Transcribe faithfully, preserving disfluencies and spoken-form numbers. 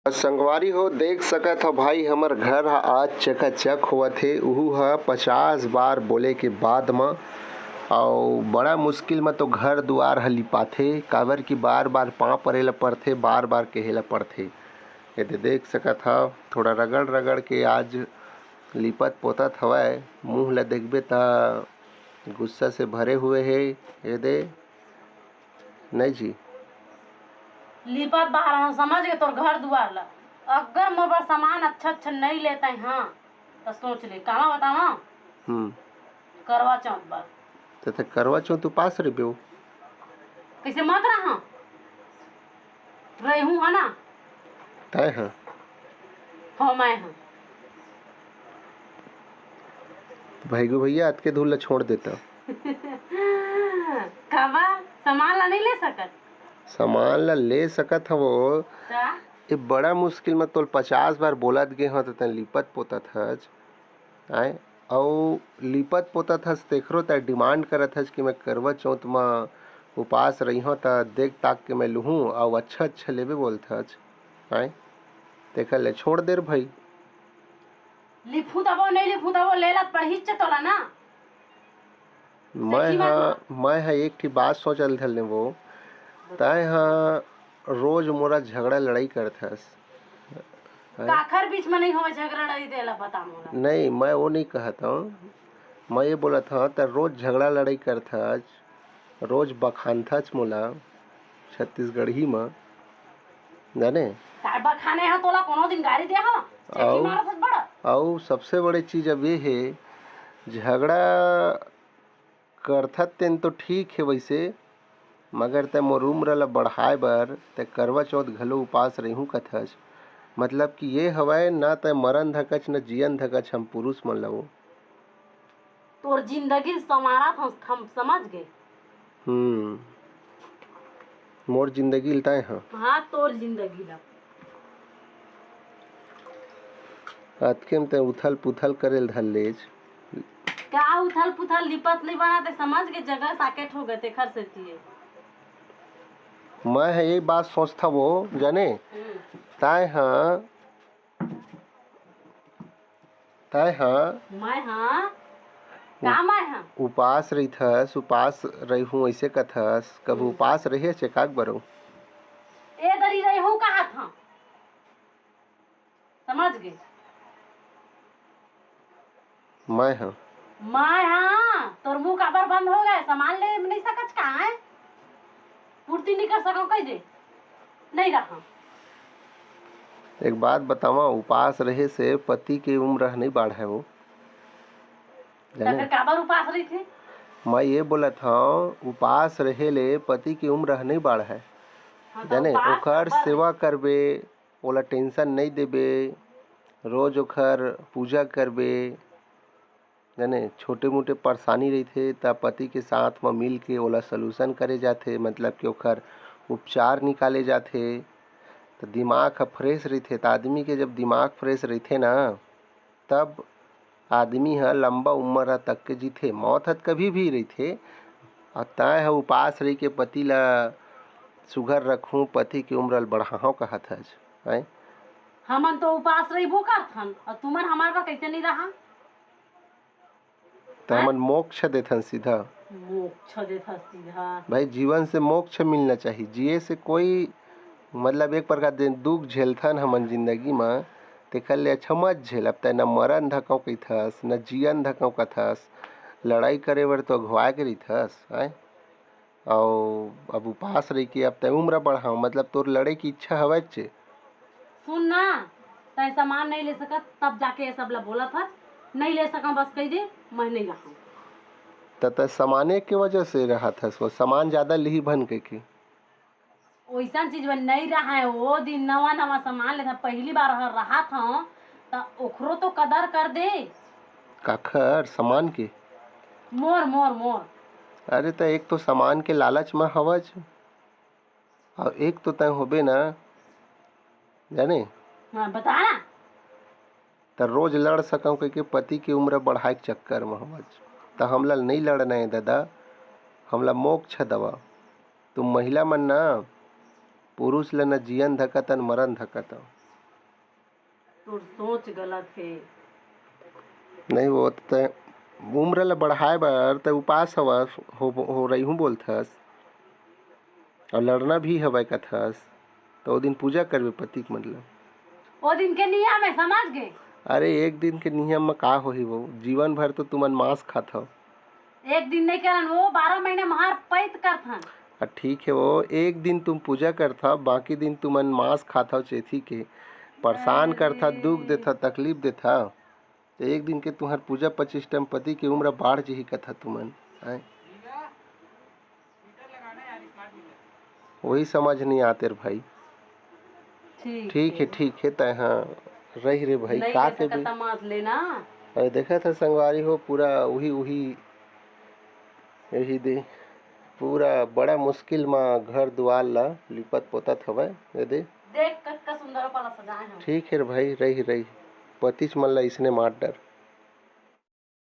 संगवारी हो, देख सकत हव भाई, हमर घर ह आज चकाचक होवत हे, उहू ह पचास बार बोले के बाद म। अउ बड़ा मुश्किल म तो घर दुआर ह लिपाथे, काबर कि बार-बार पाँव परे ल पड़थे, बार-बार कहे ल पड़थे। एदे देख सकत हव, थोड़ा रगड़-रगड़ के आज लिपत पोतत हवय। मुँह ल देखबे त गुस्सा से भरे हुए हे। एदे नहीं जी। लिपत बाहर हम समझ गए तोर घर दुआर ला। अगर मोर बर सामान अच्छा अच्छा नहीं लेते हैं तो सोच ले, कामा बतावा? हम्म। करवा चौथ बर। त ते करवा चौथ उपास रहिबे हो? कैसे मत रहा? रहूं है ना? तय है। हाँ, मैं हूँ। त भाई गो भैया, अतके धूल ला छोड़ देता। काबर? सामान ला नहीं ले सकत? सामान ला ले सकत हवो। का? ये बड़ा मुश्किल म तोल पचास बार बोलत गे हव, त तैं लिपत पोतत हच। आय, अउ लिपत पोतत हस, तेखरो तैं demand करत हस कि मैं करवा चौथ म उपास रहिहौं, त देख ताक के मैं लुहूं, अउ अच्छा अच्छा लेबे बोलत हच। आय, तेखर ले छोड़ दे रे भाई। लिपहूं तभो, नहीं लिपहूं तभो, ले ला पड़हीच च तोला ना। मैं सही बात ह, ना। मैं ह एक ठी बात सोचल धर ले वो, तैं ह रोज मोरा झगड़ा लड़ाई करथस। हैं? काखर बीच में नहीं होवे झगड़ा लड़ाई, देला बता मोला। नहीं, मैं वो नहीं कहत हूँ, मैं ये बोलत हूँ, तैं रोज झगड़ा लड़ाई करथस, रोज बखानथच मोला छत्तीसगढ़ी म, जाने? काय बखाने ह तोला, कोनो दिन गारी दे हव? सेठी अउ, मारत हस बड़ा। अउ सबसे बड़े चीज अब ये हे, झगड़ा करथस तेन तो ठीक हे वैसे, मगर तैं मोर उम्र ल बढ़ाए बर तैं करवा चौथ घलो उपास रहिहूं कथस। मतलब कि ये हवय, ना तैं मरन धकच, न जियन धकच हम पुरुष मन ल वो। तोर जिंदगी ल संवारत हस, हम समझ गे। हम्म। मोर जिंदगी ल तैं ह। हाँ, तोर जिंदगी ल। अतके म तैं उथल पुथल करे ल धर लेच। का उथल पुथल लिपत नहीं बना, तैं समझ गे, जगह साकेट हो गे, तेखर सेती ये। मैं ह ये बात सोचथव वो, जाने? हम्म। तैं ह तैं ह मैं ह? का उ-, मैं ह? उपास रहिथस, उपास रहिहूं अइसे कथस, कभू हम्म। उपास रहे चेकाक बरो? ए दरी रहिहूं कहत हंव। समझ गे? मैं ह। मैं ह? तोर मुंह काबर बंद हो गए? सामान ले नहीं सकच का है? पूर्ति नहीं कर सकव कह दे। नहीं रहा। एक बात बतावा, उपास रहे से पति के उम्र ह नहीं बाढ़े वो। त जाने? फिर काबर उपास रहिथे? मैं ये बोलत हंव, उपास रहे ले पति के उम्र ह नहीं बाढ़े। हाँ, त जाने, उपास ओकर काबर सेवा करबे, ओला tension नहीं देबे, रोज ओकर पूजा करबे, जाने, छोटे-मोटे परेशानी रहिथे, त पति के साथ म मिल के ओला solution करे जाथे, मतलब कि ओखर उपचार निकाले जाथे। त दिमाग ह fresh रहिथे, त आदमी के जब दिमाग fresh रहिथे ना, तब आदमी ह लंबा उम्र ह तक के जीथे। मौत ह त कभी भी रहिथे, अउ तैं ह उपास रहि के पति ल सुघर रखहूं, पति के उम्र ल बढ़ाहूं कहत हस, हैं? हमन तो उपास रहिबो करथन, अउ तुमन हमार बर कैसे नहीं रहा? त हैं? हमन मोक्ष देथन सीधा। मोक्ष देथन सीधा। भाई, जीवन से मोक्ष मिलना चाहिए। जिए से कोई, मतलब, एक प्रकार के दुख झेलथन हमन जिंदगी म, तेकर ले अच्छा मत झेल। अब तैं न मरन धकव कहिथस, न जियन धकव कथस, लड़ाई करे बर तो अघुवाए के रहिथस, हैं? अउ अब उपास रहि के अब तैं उम्र बढ़ाव, मतलब तोर लड़े की इच्छा हवय चे? सुन ना, तैं सामान नहीं ले सकत, तब जाके ये सब ला बोलत हस, नहीं ले सकव, बस कह दे, मैं नहीं रहूं। त तैं सामाने के वजह से रहत हस, वो सामान ज्यादा लिही भन के की? ओइसन चीज में नहीं रहा है, वो दिन नवा नवा सामान लेता, पहली बार अगर रहत हूं, त ओखरो तो कदर कर दे। काखर सामान के? मोर, मोर, मोर। अरे, त एक तो सामान के लालच म हवच, अउ एक तो तैं होबे ना, जाने? हाँ, बता ना। त रोज लड़ सकंव कहिके पति के उम्र बढ़ाए के चक्कर म हवच। त हमला नइ लड़ना हे ददा, हमला मोक्ष दवा। तुम महिला मन ना, पुरुष ल न जियन धकत, न मरन धकत। तोर सोच गलत हे। नहीं, वो तो तय उम्र ल बढ़ाए बर तय उपास हवस, हो, हो रही हूँ बोलथस, और लड़ना भी हवय कथस, तो वो दिन पूजा करबे पति के मतलब। वो दिन के नियम है, समझ गए? अरे, एक दिन के नियम में का होही वो, जीवन भर तो तुमन मांस खात हव। एक दिन नहीं करन, वो बारह महीने मार पैत करथन। आ, ठीक है वो, एक दिन तुम पूजा करथा, बाकी दिन तुमन मांस खाथा चेथी के, परेशान करथा, दुख देथा, तकलीफ देथा, तो एक दिन के तुम्हार पूजा पच्चीस टाइम पति के उम्र बाढ़ जही कथा तुमन। आय? वही समझ नहीं आते रे भाई। ठीक ठीक है, ठीक है, तय हाँ रही रे भाई, नहीं का कर के सकता, मत लेना। अरे देखा था संगवारी हो, पूरा उही उही यही दे, पूरा बड़ा मुश्किल मा घर दुआर ला लिपत पोतत हवय। ये दे, देख कतका सुंदर वाला सजाए हैं। ठीक है रे भाई, रही रही, पतिच मन ला इसने मार डर।